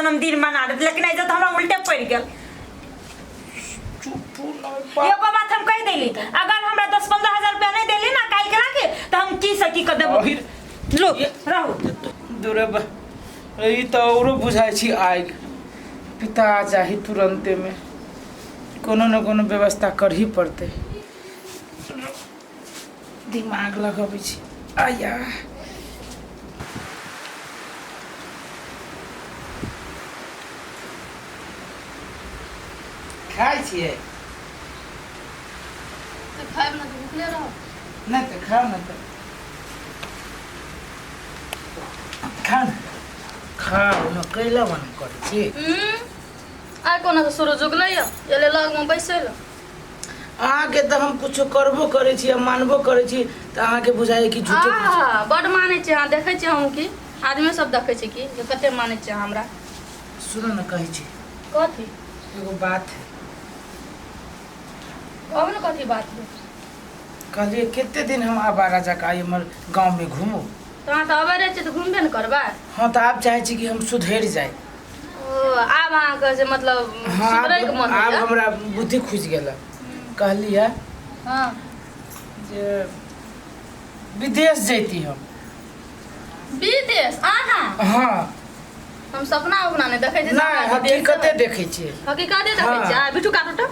जन्मदिन मना लेत, लेकिन एहिजा तऽ हमरा उल्टे पड़ि गेल। चुप नहि। एगो बात हम कहि देली, अगर हमरा 10-15 हजार रुपया नहीं देली ना काल्हि के लाके, तो हम की से की कर देबो। लो रहू। दूरे बा, ई तऽ औरो बुझाइ छी आगि पिता चाही। तुरन्तेमे कोनो ने कोनो व्यवस्था करही पड़तै। दिमाग लगबै छी। आया। खाइ छियै? तऽ खायब ने तऽ भुखले रहब। नहि तऽ खाउ ने, तऽ खाउ ने, खाउ ने। कैला मना करै छी? आइ कोना से सूरज उगलै यऽ, एलै लगमे बैसै लए। अहाँके तऽ हम कुछो करबो करै छी आ मानबो करै छी तऽ अहाँके बुझाइए कि झूठे। आहा, बड्ड मानै छियै अहाँ। देखै छियै हम की आदमी सब देखै छै की जे कते मानै छियै अहाँ हमरा। सुनू ने, कहै छी। कथी? एगो बात है। कहू ने, कथी बात है? कहलियै कते दिन हम आवारा जकाँ हमर गाँवमे घूमू। तऽ अहाँ तऽ अबै रहै छियै तऽ घुमबे ने करबै। हँ, तऽ आब चाहै छी कि हम सुधरि जाइ। ओ, आब अहाँके जे मतलब हँ, आब सुधरैके मन आब होइए। हमरा बुद्धि खुजि गेल। कहलियै जे विदेश जैती हम। विदेश अहाँ? हँ। हम सपना उपना नहि देखै छियै। नहि, हकीकते देखै छियै। हकीकते देखै छियै। आ बिट्टू काटू तऽ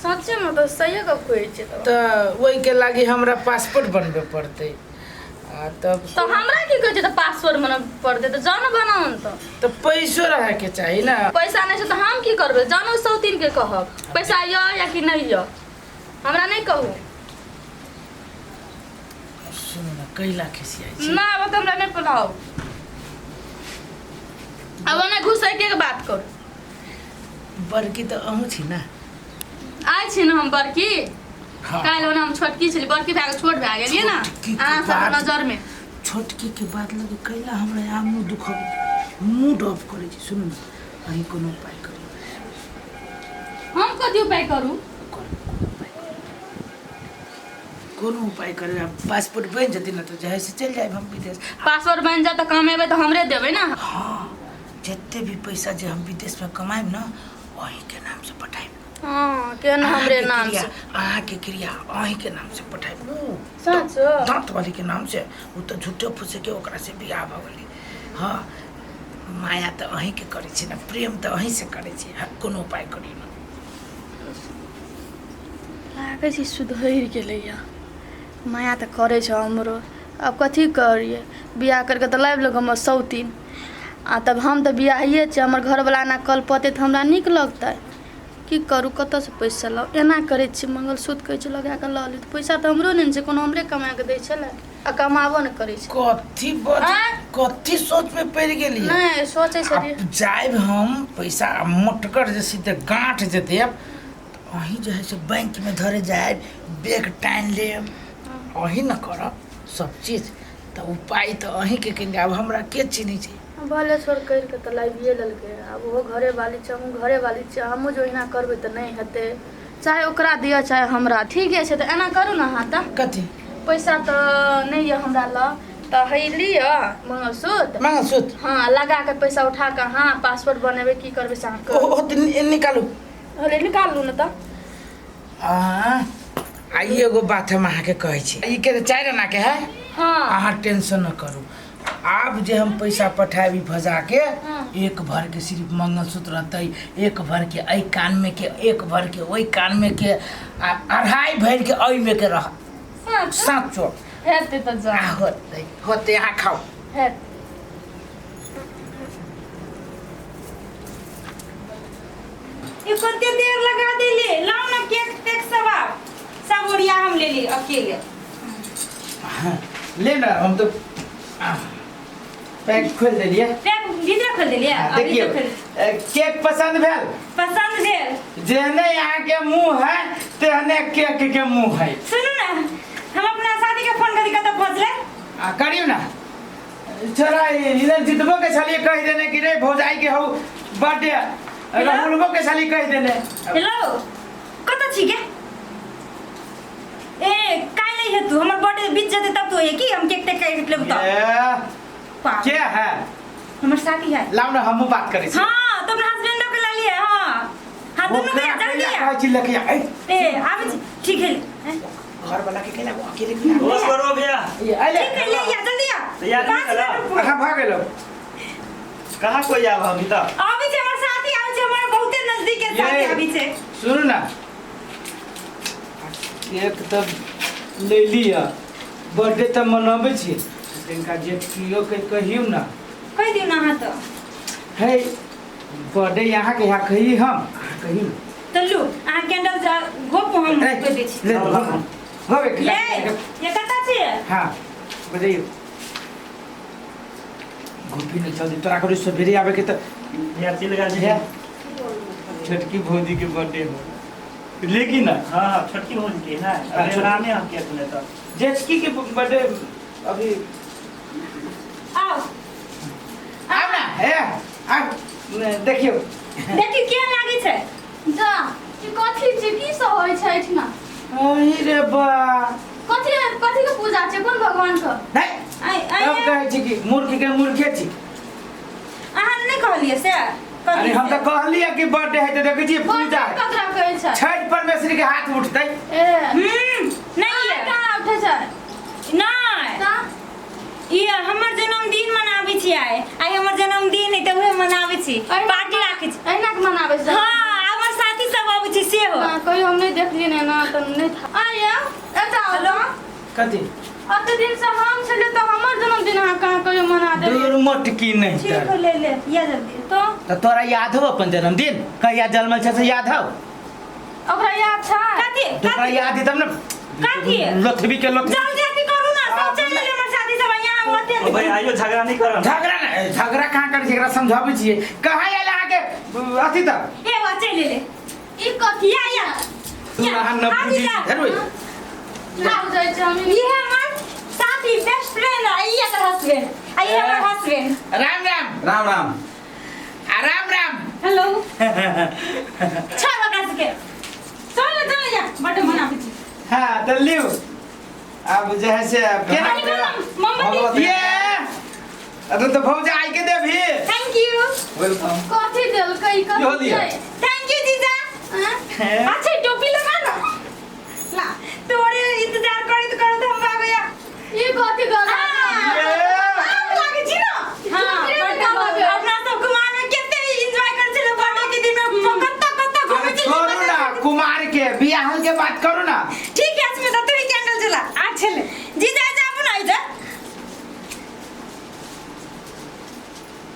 सच्चे में तऽ सहिए गप कहै छियै तऽ। तऽ ओहिके लागि हमरा पासपोर्ट बनबे पड़तै आ तब। तऽ हमरा की कहै छै तऽ पासपोर्ट बनबऽ पड़तै तऽ जाउ ने बनाउ ने तऽ। तऽ पैसो रहैके चाही ने। पैसा नहि छै तऽ हम की करबै? जानो सौतीन के कहब पैसा यऽ या कि नहि यऽ, हमरा नहि कहू। सुनू ने, कैला खिसियाइ छी? ना, आब तऽ हमरा नहि पढ़ाउ। आब नहि घुसै के बात करू। बड़की तऽ अहूँ छी ने। आइ छी ने हम बड़की। हाँ। काल्हि ओना हम छोटकी छली, बड़की भए कऽ छोट भए गेलियै ने छोटकी के अहाँ सबके बात- नजरमे। छोटकी के बात लगे कैला हमरा यहाँ मुँह दुखब, मूड ऑफ करै छी। सुनू ने, अहीं कोनो उपाय करू। हम कथी उपाय करू? करू, कोनो उपाय करू, कोनो उपाय करू। आब पासपोर्ट बनि जेतै ने तऽ जे है से चलि जायब हम विदेश। पासपोर्ट बनि जायत तऽ कमेबै तऽ हमरे देबै ने? हाँ, जते भी पैसा जे हम विदेशमे कमायब ने, अहीँके नामसँ पठायब। हाँ, केहन हमरे अहाँके नाम क्रिया, से? अहाँके क्रिया, अहीँके नाम से पठायब। उ सच? दाँत वाली के नाम से ओ तऽ झूठे फूसे के ओकरा से बियाह भऽ गेलै। हाँ, माया तऽ अहीँके करै छी ने, प्रेम तऽ अहीँसँ करै छी। हाँ, कोनो उपाय करियौ ने। लागै छै सुधरि गेलैए। माया तऽ करै छै हमरो। आब कथी करियै? बियाह करि कऽ तऽ लाबि लेलक हमर सौतीन आ तब हम तऽ बियाहिए छियै। हमर घरवला एना कलपतै तऽ हमरा नीक लगतै? की करू, कतऽसँ पैसा लाउ? एना करै छियै, मंगलसूत्र कहै छै लगा कऽ लऽ लेत। पैसा तऽ हमरो नहि ने छै कोनो, हमरे कमा कऽ दै छलै आ कमाबो नहि करै छै। कथी बज आँय? कथी सोच में पड़ि गेलियै? नहि सोचै छलियै। आब जायब हम पैसा आ मोटगर जे सीधे गाँठ जे देब तऽ अहीं जे है से बैंक में धरे जायब, बैग टानि लेब, अहीं ने करब सब चीज। तऽ उपाय तऽ अहींके कनि। आब हमरा के चिन्है छै? भले छोड़ करि कऽ तऽ लाबिए लेलकै। आब ओहो घरे वाली छै, हमहूँ घरे वाली छियै। हमहूँ जे ओहिना करबै तऽ नहि हेतै। चाहे ओकरा दिअ, चाहे हमरा, ठीके छै। तऽ एना करू ने अहाँ तऽ। कथी? पैसा तऽ नहि यऽ हमरा लग, तऽ हे लिअ मंगलसूत्र। मंगलसूत्र? हँ, लगा कऽ पैसा उठा कऽ अहाँ पासपोर्ट बनेबै, की करबै से अहाँ ओ करू। ओ तऽ निकालू। हले निकालू ने तऽ। आ ई एगो बात हम अहाँके कहै छी, ई के 4 आना के है। हाँ। अहाँ टेंशन न करू। आब जे हम पैसा पठाबी भजा के, एक भर के सिर्फ मंगलसूत्र रहतै, एक भर के एहि कान में के, एक भर के ओहि कान में के आ अढ़ाई भर के एहि में के रह। साँचो। हेतै तऽ जा। आ होतै, होतै, अहाँ खाउ। हेतै। ये कते देर लगा देले? लाओ ना केक तेक सब, आप सब ओरिया हम ले ली अकेले। हाँ, ले ना, हम तो पैक खोल देलिए। पैक भीतर खोल देलिए। हाँ, अभी देखियौ तो खोल। केक पसंद भेल? पसंद भेल। जेहने यहाँ के मुंह है तेहने केक के मुंह है। सुनू ना, हम अपना शादी के फोन करी, कतऽ पहुँचले? आ करियौ ना। छोरा इधर जितबो के छलिए कहि देने कि रे भौजाई के हौ बर्थडे, राहुलबो के छलिए कहि देने। हेलो, कतऽ छी गे? ए काल्हि हेतु, हमर बर्थडे बीत जेतै तब तो हे की हम केक तेक काटि लेब तऽ। ए, पागल। के है? हमर साथी है। लाउ ने, हमहूँ बात करै छी। हाँ, तो अपना हस्बैंडो के ले लिए। हाँ हाँ, दुनू के जल्दी आ। कहै छी लेके आ। ए, ए, आबै छी। ठीक है, हैं? घर वाला के केला वो अकेले केला। होश करो भैया। ये आइले। ठीक है, ले आ, जल्दी आ। तैयार नहीं 5 करा? मिनट में। हाँ, भऽ गेलौ। कहाँ कोई आब अभी तक? आबै छै हमर साथी, आबै छै हमर बहुते नजदीक के साथी। ये। आबै छै। सुनू ना, केक तऽ ले लिअ, बर्थडे तऽ मनबै छी, तिनका जेठकियो के कहियौ ने। कहि दियौ ने अहाँ तऽ। हे, बर्थडे यहाँ के यहाँ कही हम, अहाँ कही ने। तऽ लू, अहाँ कैंडल गोप, हम ए, कहि दै छी। ले, हो ये ये कतऽ छियै? हाँ, बजाइयो गोपी ने, जल्दी तोरा करू, सवेरे आवे के तऽ। भैया चल गया जी। भैया, छोटकी भौजी के बर्थडे हो लेकिन ना। हाँ हाँ, छोटकी भौजी के ना। हाँ, अरे छोटकी। नामे हम किया सुने तो। जेठकी के बर्थडे अभी। आउ। आब ना, हे आ, देखियौ। देखियौ केहन लागै छै। जा, ई कथी छै? की सब होइ छै एहिठिना? अही रे बा। कथी कथी के पूजा छै? कोन भगवान के? नहीं। आइ तब आइ। कहै छी कि मूर्ख के मूर्खे छी। अहाँ नहि कहलियै से? अरे, हम तऽ कहलियै कि बर्थडे है तऽ देखै छियै पूजा है। ककरा कहै छै? छठि परमेश्वरी के हाथ उठतै। ए। नहि ये। कहाँ उठै छै? नहि। तऽ ई हमर जन्मदिन मनाबै छी आइ। आइ हमर जन्मदिन है तऽ उहे मनाबै छी, पार्टी राखै छी। अहिना के मनाबै छै? हाँ, हमर साथी सब अबै छै सेहो। हाँ, कहियो हम नहि देखलियै ने एना तऽ नहि था। आया एतऽ हेलो। कथी? अते दिन से हम छलियै तऽ हमर जन्मदिन अहाँ कहाँ कहियो मना देलियै? दूर मोटकी नहीं। ठीक हो, ले ले या जल्दी। तो तऽ तोरा याद हो अपन जन्मदिन कहिया जन्मल छै से याद हो? ओकरा याद छै। कथी? तोरा याद है तब ने। कथी? लथबी के लथबी। जल्दी अथी करू ना, सब चलि गेलै हमर साथी सब, यहाँ मत। ओ भाई, आइयो झगड़ा नहीं करो। झगड़ा ने, झगड़ा कहाँ करै छी? एकरा समझाबै छियै। कहाँ आयल अहाँके अथी तऽ? ए वा, चलि ले। ई कथी? या या। तू अहाँ न आ बुझै जीजा। छी धरबै। ना बुझै छै हम। ये हमर साथी, बेस्ट फ्रेंड है, ई एकर हस्बैंड आ ई हमर हस्बैंड। राम राम। राम राम। आ राम राम। हेलो। छोड़ ओकरा सबके, चल चल जा, बर्थडे मनाबै छी। हाँ, तऽ लिउ, आब जे है से केना। अरे मोमबत्ती। भगवती। ये अरे, तऽ भौजा आइ के देबही। Thank you. Welcome. कथी देलकै? ई इहो कथी लिअ। छै? Thank you जीजा। आँय? अच्छा, टोपी लगा ना। ला, तोरे इंतजार करैत करैत हम आ गया। ई कथी गलत? ये आब लागै छी ना? हाँ, बर्थडे बर्थडे अपना सब कुमार में कते एंजॉय करै छलै, बर्थडे के दिन में कत्ता कत्ता घूमै अरे छलै। छोड़ू ना कुमार के, बियाह के बात करू ना। ठीक है, इसमें तो तू ही कैंडल जला। अच्छा ले जीजा, जा अपना इधर।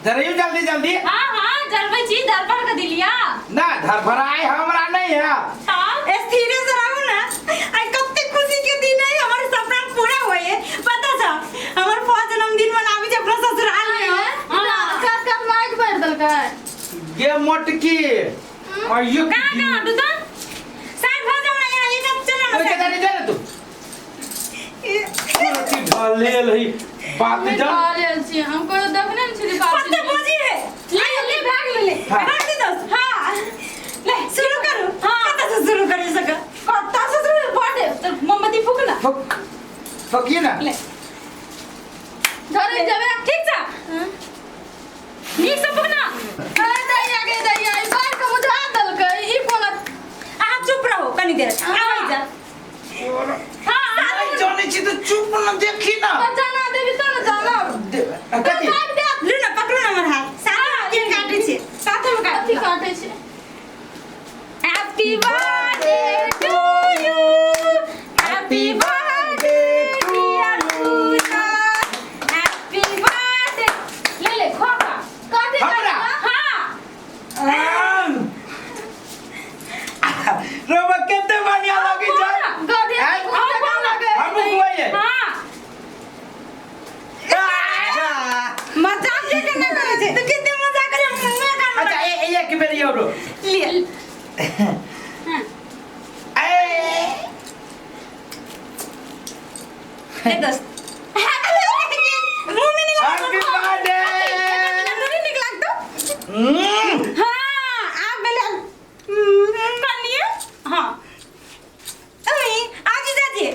धरियौ जल्दी जल्दी। हाँ हाँ, जलबै छी, धरपड़ के दिलिया। ना धरफराए हमरा नहीं है। हाँ, स्थिर से रहू ना। आई कते खुशी के दिन है, हमर सपना पूरा होए है। पता छ, हमर फर्स्ट जन्मदिन मनाबै छै अपना ससुराल में। हाँ, कात कात माइक भरि देलकै। गे मोटकी और यो। कहाँ कहाँ तू तो साइड भ जाओ ना यहाँ, ये सब चलो ना। ओए के साइड। दादी जा ना तू रोटी ढलेल है बात हम जा। ढालेल छी, हम कहियो देखने नहि छली बात। पत्ते बोझी है, ले ले, भाग ले ले। हाँ। रख दे दोस्त। हाँ, ले, शुरू करू। हाँ, कतऽ से शुरू करी सक, कतऽ से शुरू? बर्थडे तो मोमबत्ती फूक ना। फक फकिए ना। ले। धरे जेबै। ठीक छ, नीक से फूक ना। अरे दैया गे दैया, ई बार के बुझा देलकै, ई कोन? अहाँ चुप रहू कनी देर, आबै जा। हाँ। नहीं जानै छी तऽ चुप न, देखी ना। जाना देबी तऽ ने जानब। कथी? लू ना, पकड़ू ना हमर हाथ, साथ में केक काटै छी, साथ में काट। कथी काटै छै? Happy birthday to you, happy birthday dear Puja, happy birthday. ले ले, खा खा। कथी? हमरा? हाँ। रोबा, कते बढ़िया लगै छै। गधे। आँय? हमहूँ खुआइए। हाँ, मजाक के केना करै छै तो? कते मजाक करे मुँह कान। अच्छा, ए ए, एक बेर औरो। ले। ए। ले दोस्त, मुँह में नहीं लगतो। Happy birthday. मुँह में निक लगतो। हाँ, आप बेले कनिए। हाँ, ओए आज जीजाजी।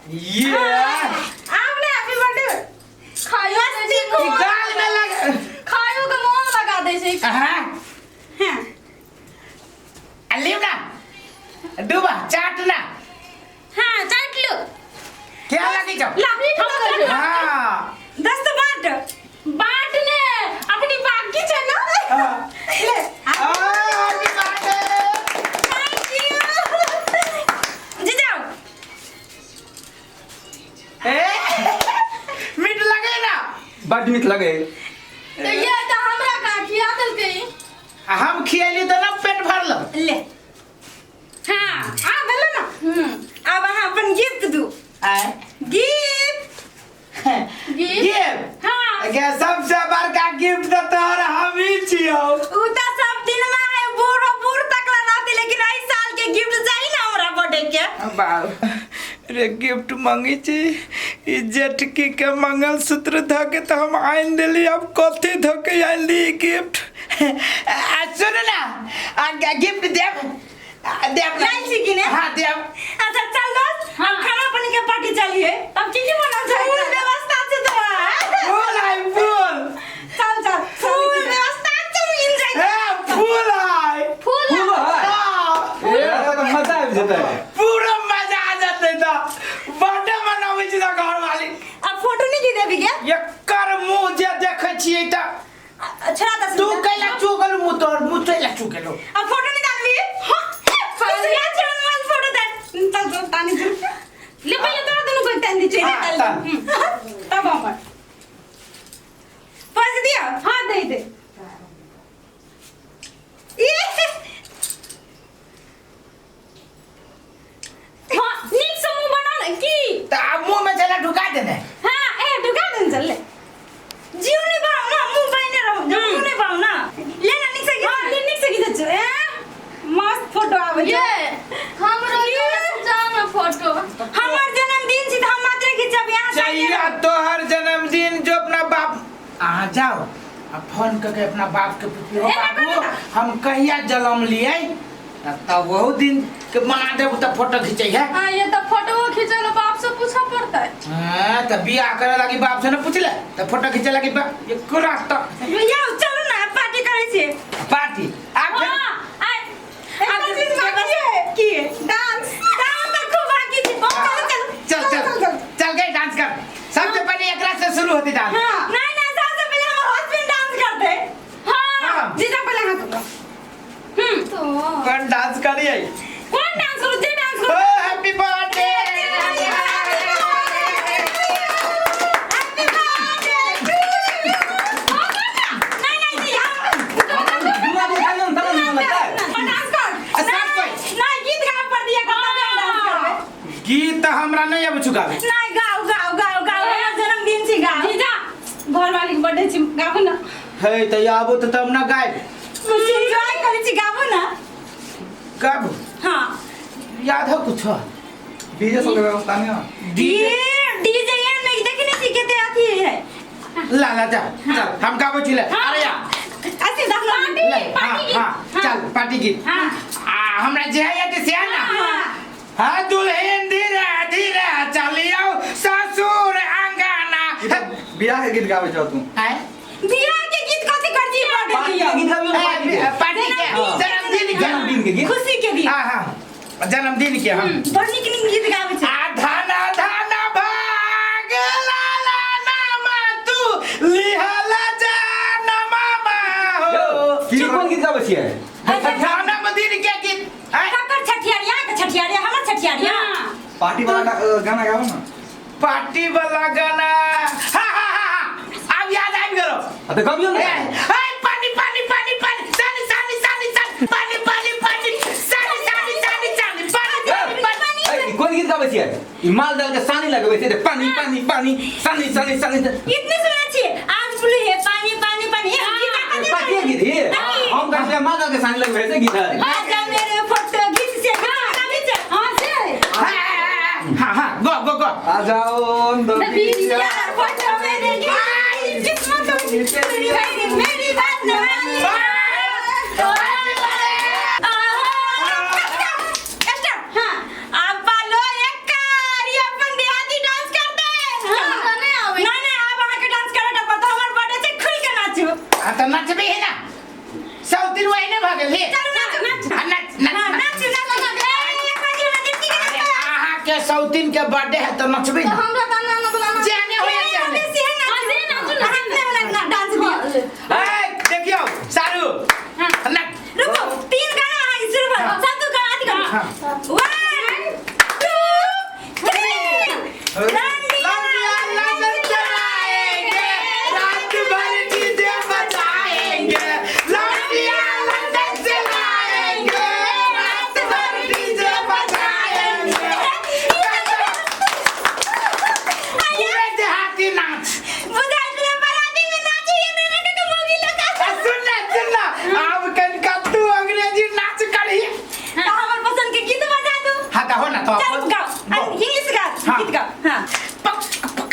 ये। आप ले, हैप्पी बर्थडे। खाइयो। मस्ती ई गाल में लग। बड नीक लगे। तऽ ये तऽ हमरा कहाँ खिया देलकै। आ हम खियली तऽ न पेट भरल। ले हाँ आ भेलो ना। अब अहाँ अपन गिफ्ट दू। आय गिफ्ट। गिफ्ट? हाँ। के सबसे बड़का गिफ्ट तऽ तोहर हम ही छियौ। उ तऽ सब दिन में है बूढ़ बूढ़ तक ला रहते, लेकिन एहि साल के गिफ्ट चाही ना हमरा बर्थडे के। बाप रे, गिफ्ट मंगी छी ई जेठकी के मंगलसूत्र धके तऽ हम आनि देली, अब कथी धके आनि दी गिफ्ट? आ सुन ना, आ गिफ्ट देब आ, देब ना। जाइ छी कि ने? हाँ देब। अच्छा चल दोस्त, हम खाना पानी के पार्टी चलिए। तब की की बनल छै? फूल व्यवस्था छै तोरा। फूल आई फूल। चल चल, फूल व्यवस्था चल, एंजॉय। ए फूल आई। फूल। फूल है। हाँ, ए तऽ मजा आबि जेतै। पूरा मजा आ जेतै तऽ बर्थडे मनाबै छी तऽ घरवाली। अब फोटो नहीं खींचेबी के? एकर मुँह जे देखै छियै तऽ अच्छा दस। तू कैला चुगल मुँह, तोहर मुँह कैला चुगलो? अब फोटो निकालबी? हां, खुशिया छै मन फोटो दे। चल चल तानी चल ले, पहिले तोरा दुनु को तानी दी छै। हाँ, तान। तब हमर पैसे दिया। हां दे दे। ये हां नीक से मुंह बना न की। तऽ आब मुँह में चला ढुका देने। हां ए ढुका देन, चल ले। जीव नहीं पाओ ना, मुंह बने रहो, मुंह नहीं पाओ ना। ले ना नीक से। हां ले नीक से खींच। ए मस्त फोटो आवे छै। ये हमरो जान फोटो। हमर जन्मदिन छी तऽ हम मात्र खिंचब यहाँ से। चाहिए तोहर जन्मदिन जो अपना बाप अहाँ जाओ आ फोन करके अपना बाप के पूछियो, एना बाबू करू ना। हम कहिया जन्म लिए, तब वहु दिन के मना देब तऽ फोटो खींचे है। हाँ ये तऽ फोटो खींचे ला बाप से पूछा पड़तै। हाँ तऽ बियाह करे लागी बाप से न पूछले तऽ फोटो खींचे लागी बाप ये कुरा तऽ। यौ चलू ना पार्टी करै छी। पार्टी आब फेर। हाँ, आ एक चीज बाकी है की? डांस। डांस तऽ खूब बाकी छै। चल चल चल चल गए डांस कर। सबसे पहले एकरा से शुरू होती डांस। हाँ नहीं नहीं, सबसे पहले हमर हस्बैंड डांस करते। हाँ हाँ। जीजा पहले हाथ उठाओ। तो कौन डांस करिए? कौन डांस करू? जे डांस ओ करू। Happy birthday. Happy birthday to you. नहीं नहीं जी, हम दुनू आदमी खाली ने तब ने मन लगतै। डांस कर। आ, साथ कोई। नहीं गीत गावे पर दिया कर तब हम डांस करबे। गीत तऽ हमरा नहीं आबै छै गावे। नहीं गाओ गाओ गाओ गाओ, हमर जन्मदिन छी गाओ। जीजा घर वाली के बर्थडे छी, गाबू ना। हे तऽ आबो तऽ तब ना गायब। कुछ एंजॉय करै छी, गाबू ना। गाबू? हाँ। याद हो कुछ? डीजे सब के व्यवस्था नहीं है। डीजे डीजे ये नहीं देखी नहीं छी केते अथी है। ला ला जा चल हम गाबै छी ले। अरे या ऐसे देख लो। ले, हाँ हाँ चल पार्टी गीत। हाँ आ हमरा जे है से है ना। हाँ हाँ दुल्हन धीरे धीरे चलियो ससुर अंगना। ई तऽ बियाह के गीत गाबै छौ तू। आय बियाह के गीत कथी कर जी बर्थडे पार्टी के गीत गाबियौ ने, पार्टी के। पार्टी के जन्मदिन के। जन्मदिन के गीत। खुशी के दिन। हाँ हाँ जन्मदिन के। हम बड़ नीक नीक गीत गाबै छै। आ धन धन भाग लाला नामा तू लिहला जनमा हो। यौ, की कोन गीत गाबै छियै? जन्मदिन के गीत। आय ककर छठियारिया के छठियारिया, हमर छठियारिया। पार्टी वाला गाना गाबो ना। पार्टी वाला गाना। हाँ हाँ हाँ हाँ अब याद आबि गेलो। आ तऽ गबियौ ए ने। ए पानी पानी पानी पानी सानी सानी सानी सानी पानी पानी पानी सानी सानी सानी सानी पानी पानी पानी। ए, ई कोन गीत गाबै छियै? ई माल जाल के सानी लगबै छै, पानी पानी पानी सानी सानी सानी। इतने सुनै छी आज बोले हे पानी पानी पानी ये गीत आता नहीं। पार्टी गीत हे। हम कहै छियै माल जाल के सानी लगबै छै गीत है। आजा मेरे फोटो गीत से गाबै छै। हां से। हाँ हाँ हाँ गो गो गो। आ जाओ on the beach। यार फोटो मेरे गीत किस्मत मेरी मेरी मेरी बात न मानी। हां आप पालो एक कार ये अपन देहाती डांस करते हैं। हमरा नहि आबै। नहीं नहीं आप अहाँ के डांस करे पता हमर बर्थडे छै, खुल के नाचू। हाँ तो नचबी है ना, सब दिन वही ने भागल हे। चलू नाचू नाचू। हाँ, नच नच हाँ, नच। नाचू नाचू। ए खाली हमरा देखी के अरे अहाँ के सौतीन के बर्थडे है तो नचबी तऽ ना। हमरा गाना न बनाना। जाने होया जाने। नाचू नाचू नाचू डांस दिया। ए देखियो सारू हाँ। नच। रुको, तीन गाना अहाँ के शुरू करो। सब तू गाना अथी करो। हाँ। 1 2 3। लंडिया लगन चलाएंगे। बुझाइ छलै बराती में नाची ये ने के मौगी लगा। आ, सुन ना, सुन ना, आब कनिका तू अंग्रेजी नाच करही। तो हमर पसंद के गीत बजा दू। हाँ त हो ना तो चल गाओ, आ, इंग्लिश गाओ। हाँ। गीत गाओ, हाँ। पक पक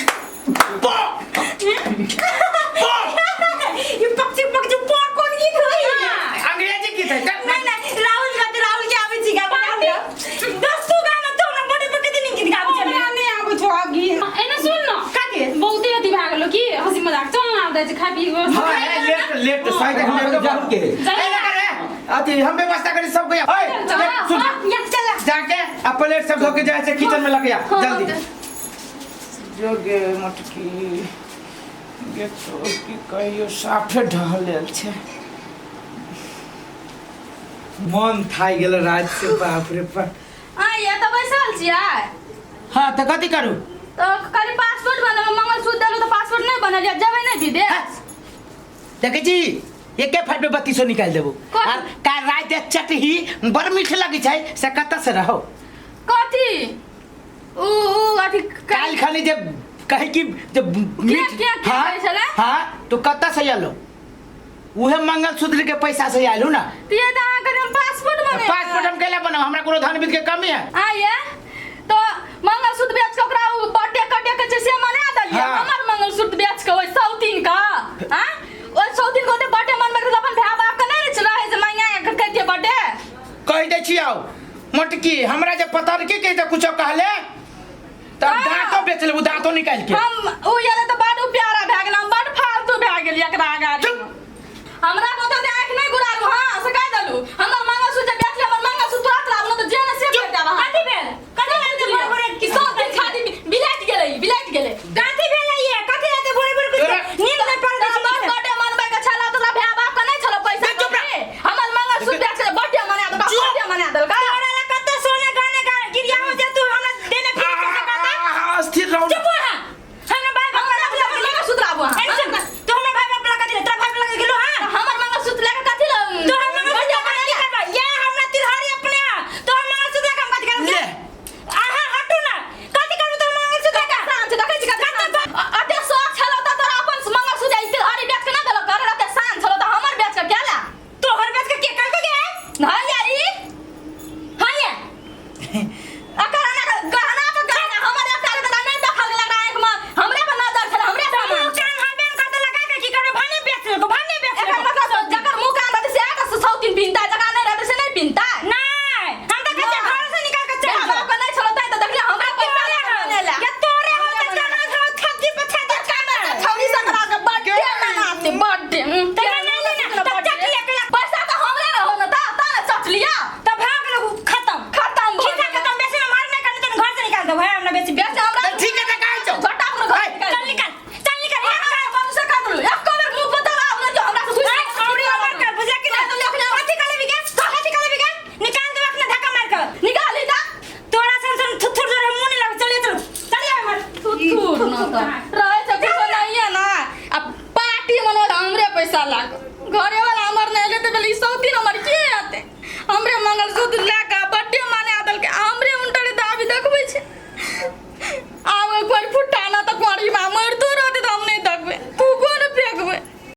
पक। ये पक्षी पक्षी पा कोन गीत होई? अंग्रेजी गीत है, चल। नहीं नहीं, राहुल गाते, राहुल के आबै छी गाबै, राहुल गाओ। दस तू गाना तो हमरा बड़े बड़े दिन गीत गाबै छलै। हमरा नहि आबै छौ आब गीत। एने सुन न। कथी? बहुते अथी भए गेलो कि हंसी मजाक, चल न आब जाइ छी खाइ पी के। हाँ, ए, लेट लेट साइड हम हम जाहुर के है। ए, ना करे अथी, हम व्यवस्था करी सबके। ओए चल, सुन। या चल। जाके आ प्लेट सब धो के जाए से किचन में लगे आ, जल्दी। जोगे मटकी गे तो की कहियो, साफे ढहलेल छै, मन थाइ गेल रात से, बाप रे बाप। आ ये तऽ बैसल छियै? हाँ तऽ कथी करू? तऽ कनि पासपोर्ट बनबै, मंगलसूत्र देलहुँ तऽ पासपोर्ट नहि बनल यऽ, जेबै नहि विदेश? देखै छी, एके फाइट में 3200 निकालि देबो। कथी? आर काल्हि राति चटही बड़ मीठ लगै छै, से कतऽ से रहो? कथी उ उ अथी? काल्हि खनी जे कहै कि जे मीठ के हाँ कहै छलै? हाँ, तू कतऽ से आलो? उहे मंगलसूत्र के पैसा से आयलू ना। तऽ ये तऽ अहाँके हम पासपोर्ट बनेबै। पासपोर्ट हम कैला बनाऊ? हमरा कोनो धन वित्त के कमी है? आ ये तो मंगलसूत्र बेच के ओकरा उ बर्थडे कटे के छै से मना देलियै। हाँ। हमर मंगलसूत्र बेच के ओहि सौतीन के, हाँ, ओहि सौतीन के ओते बर्थडे मनबै के तऽ अपन भाय बाप के नहि रहै जे मंगा के करितियै बर्थडे। कहि दै छी आउ मोटकी, हमरा जे पतरकी के जे कुछो कहले तब हाँ। दांतो बेच लेबू, दांतो निकालि के। हम उ येले तऽ बड उ प्यारा भए गेल, हम बड फालतू भए गेली एकरा अगाड़ी। चुप। हमरा बोतल दे आँखि नहि गुरालू, हाँ से कहि देलू, हमर मंगलसूत्र जे बेचले, हमर मंगलसूत्र तुरंत लाबू, नहि तऽ जे ने से करि देब अहाँ। कथी भेल? कथी भेल जे भोरे भोरे? कि सब दिन खाली बिलट गेलै, बिलट गेलै। कथी भेल ये? कथी हेतै भोरे भोरे? कुछ तोरा- नींद नहि पड़ै तोरा छै। बड़ बर्थडे मनबै के छला, तोरा भाय बाप के नहि छलो पैसा। चुप रह। हमर मंगलसूत्र बेच के बर्थडे मना देलका, चुप। बर्थडे मना देलका। तोरा ला कते सोना गहना गिरिया हो जे तू हमरा देने फिर पैसा कहता? स्थिर रहो। चुप हो। हाँ, हमरा भाई बाप हमरा लगा अपना मंगलसूत्र आबू अहाँ। एने सुन, तू हमरा भाई बाप लगा दिले, तोरा भाई बाप लगा गेलो? हाँ। हमर मंगलसूत्र लए के कथी ल तो हम मंगलसूत्र लगा की करबा? या हमरा तिलहरी अपने आ तो हम मंगलसूत्र लगा हम कथी करब? ले। आहा, हटू ना, कथी करबू तो मंगलसूत्र लगा? शान छै, देखै छी कते शान छै। अते शौक छलो तऽ तोरा अपन मंगलसूत्र ई तिलहरी बेच के ना देलक करे, अते शान छलो तऽ हमर बेच के केला? तोहर बेच के के करके गे? नहीं या ई हाँ या। अकर एना के गहना पर गहना, हमर एकटा के तऽ नहि देखल गेल एकरा आँखि मे, हमरे पर नजर छलै, हमरे तो सामान मुंह कान हबे न करते, लगा के की करबे? भने बेच लेलको, भने बेच एकर लेलको। मतलब जकर मुँह कान रहतै से आके सौतीन पिन्हतै, जकरा नहि रहतै से नहि पिन्हतै। नहीं, हम तो कहै छियै घर से निकाल के चल भाय जो। बाप के नहि छलो तैं तऽ देखलियै हमरा पैसा तोरे लए हौ। मने लए। या तोरे हौ तऽ चल हौ, थप्पी पर छाती कामर। छौरी सकरा के बर्थडे मनाते बर्थडे। तऽ नहि ले ना, तब चट लिया केला। पैसा तऽ हमरे रहो न ता ता ने चट लिया। तऽ भऽ गेलो, खत्म। खत्म भऽ खिस्सा गेलै। खत्म, बेसी ना मार नहि करनी तऽ घर से निकाल दे भाई हमरा बेसी। बेसी हमरा तऽ ठीक है, तऽ कहै छौ। झोटा अपनो घर निकाल। चल निकाल, चल निकाल। अहाँ बाबू से कह देलू एको बेर मुँह पर आब न जो हमरा से घुसि। छौरी हमर कर बुझा कि नहि? कथी कऽ लेबी गे? कथी कऽ लेबी गे? निकाल देब अखने धक्का मारि कऽ। निकाली ता। तोरा सन सन थुथुर जोरे मुँह नहि लागै। चलिए, चल चलिए हमर। थुथुर न तऽ रहै छै कुछो नहिये न, आ पार्टी मनबै तऽ हमरे पैसा लागल, घरे वाला हमर नहि एलै तऽ भेलै ई सौतीन हमर के हेतै? हमरे मंगलसूत्र लए कऽ बर्थडे